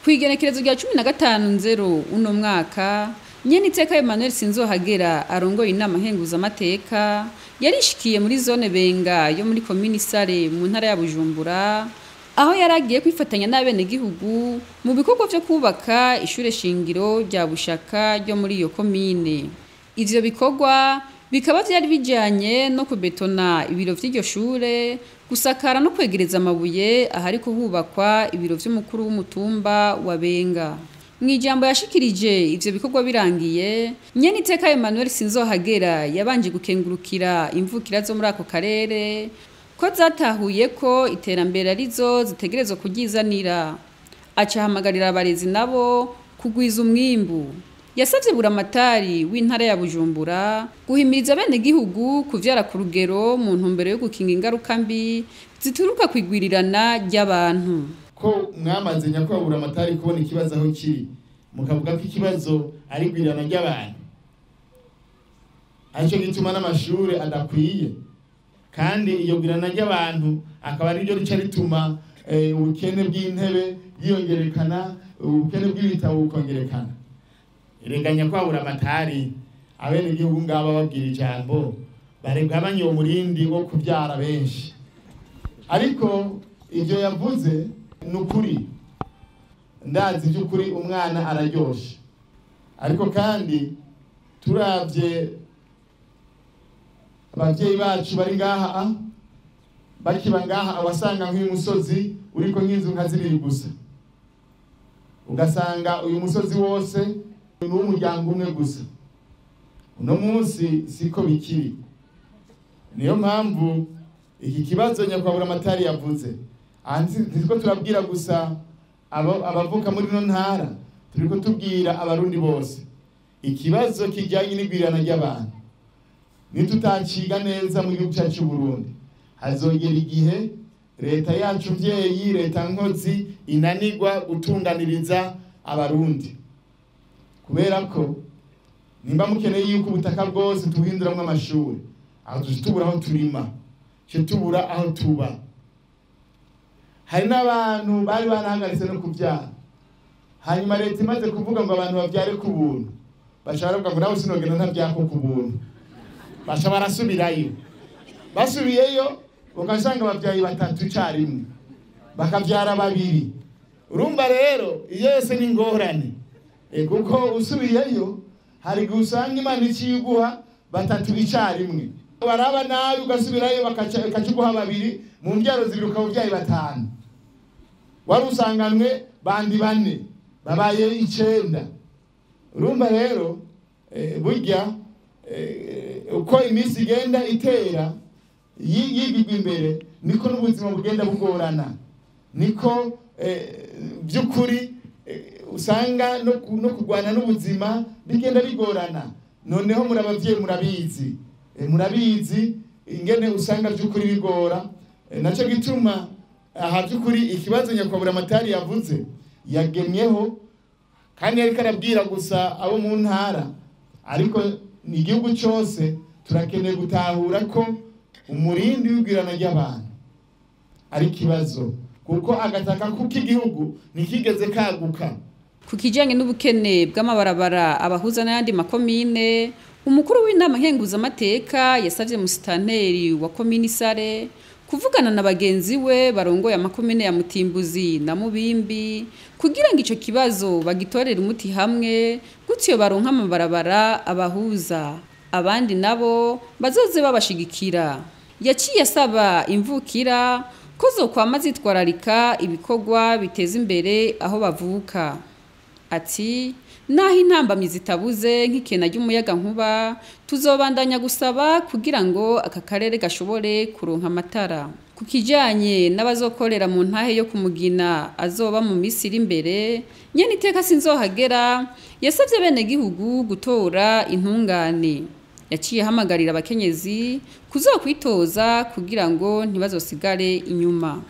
Kw'igenekerezo rya 15 nzero uno mwaka, nyene iteka Emmanuel Sinzohagera arongoye inama nkenguzamateka yarishikiye muri zone Benga yo muri komini Sare mu ntara ya Bujumbura, aho yari agiye kwifatanya n'abenegihugu mu bikorwa vyo kubaka ishure shingiro rya Bushaka ryo muri iyo komine. Ivyo bikorwa bikaba vyari bijanye no kubetona ibiro vy'iryo shure, gusakara no kwegereza amabuye ahari kuhubakwa ibiro vy'umukuru w'umutumba wa Benga. Mw'ijambo yashikirije ivyo bikorwa birangiye, nyene iteka Emmanuel Sinzohagera yabanje gukengurukira imvukira zo muri ako karere ko zatahuye ko iterambere arizo zitegerezwa kuryizanira, aca ahamagarira abarezi nabo kugwiza umwimbu. Yasavye buramatari w'intara ya Bujumbura guhimiriza abenegihugu kuvyara ku rugero mu ntumbero yo gukinga ingaruka mbi zituruka kwigwirirana ry'abantu. Ko mwamaze, nyakubahwa buramatari, kubona ikibazo aho kiri, mukavuga ko ikibazo ari igwirirana ry'abantu, aricyo gituma n'amashure adakwiye, kandi iyo gwirana ry'abantu akaba ariryo rica rituma ubukene bw'intebe bwiyongerekana, ubukene bw'ibitabo bukongerekana. Erega nyakubahwa buramatari, abenegihugu ngaba babwira ijambo baregabanye uwo murindi wo kuvyara benshi. Ariko ivyo yavuze ni ukuri, ndazi by'ukuri umwana araryoshe. Ariko kandi turavye abavyeyi bacu bari ngaha, bakiba ngaha, wasanga nk'uyu musozi uriko nk'inzu nka zibiri gusa, ugasanga uyu musozi wose ni uw'umuryango umwe gusa. Uno munsi siko bikiri. Niyo mpamvu iki kibazo nyakubahwa buramatari yavuze aha, ntitwo turabwira gusa abavuka muri ino ntara, turiko tubwira Abarundi bose. Ikibazo kijyanye n'igwirirana ry'abantu nitutaciga neza mu gihugu cyacu cy'u Burundi, hazongera igihe leta yacu mvyeyi, leta nkozi, inanirwa gutunganiriza Abarundi, kubera ko nimba mukeneye yuko ubutaka bwose tubuhinduramwo amashuri, aho tuje tubura aho turima, tuje tubura aho tuba. Hari n'abantu bari barahagaritse no kuvyara, hanyuma leta imaze kuvuga ngo abantu bavyare ku buntu, baca baravuga ngo nawe sinogenda ntavyako ku buntu, baca barasubirayo. Basubiyeyo ugasanga abavyayi batatu icarimwe, bakavyara babiri. Urumva rero iyo yose ni ingorane, kuko usubiyeyo hari igihe usanga Imana iciye iguha batatu icarimwe, waraba nabi ugasubirayo bakaca iguha babiri, mu mbyaro zibiri ukaba uvyaye batanu, wari usanganwe bandi bane, babaye icenda. Urumva rero burya uko iminsi igenda itera yigirwa imbere, niko n'ubuzima bugenda bugorana, niko by'ukuri usanga no kurwana n'ubuzima bigenda bigorana. Noneho muri abavyeyi murabizi, murabizi ingene usanga by'ukuri bigora. Naco gituma aha by'ukuri ikibazo nyakubahwa buramatari yavuze yagemyeho, kandi yariko arabwira gusa abo mu ntara, ariko ni igihugu cose. Turakeneye gutahura ko umurindi w'igwirana ry'abantu ari ikibazo, kuko agataka kuko igihugu ntikigeze kaguka. Ku kijanye n'ubukene bw'amabarabara abahuza n'ayandi makomine, umukuru w'inama nkenguzamateka yasavye musitanteri wa komini Sare kuvugana na bagenzi we barongoye amakomine ya Mutimbuzi na Mubimbi kugira ngo ico kibazo bagitorere umuti hamwe, gutyo baronka amabarabara abahuza, abandi nabo bazoze babashigikira. Yaciye asaba imvukira ko zokwama zitwararika ibikorwa biteza imbere aho bavuka. Ati naho intambamyi zitabuze nk'ikena ry'umuyaga nkuba, tuzobandanya gusaba kugira ngo aka karere gashobore kuronka amatara. Ku kijanye n'abazokorera mu ntahe yo kumugina azoba mu minsi iri imbere, nyene iteka Sinzohagera yasavye bene gihugu gutora intungane. Yaciye ahamagarira abakenyezi kuzokwitoza kugira ngo ntibazosigare inyuma.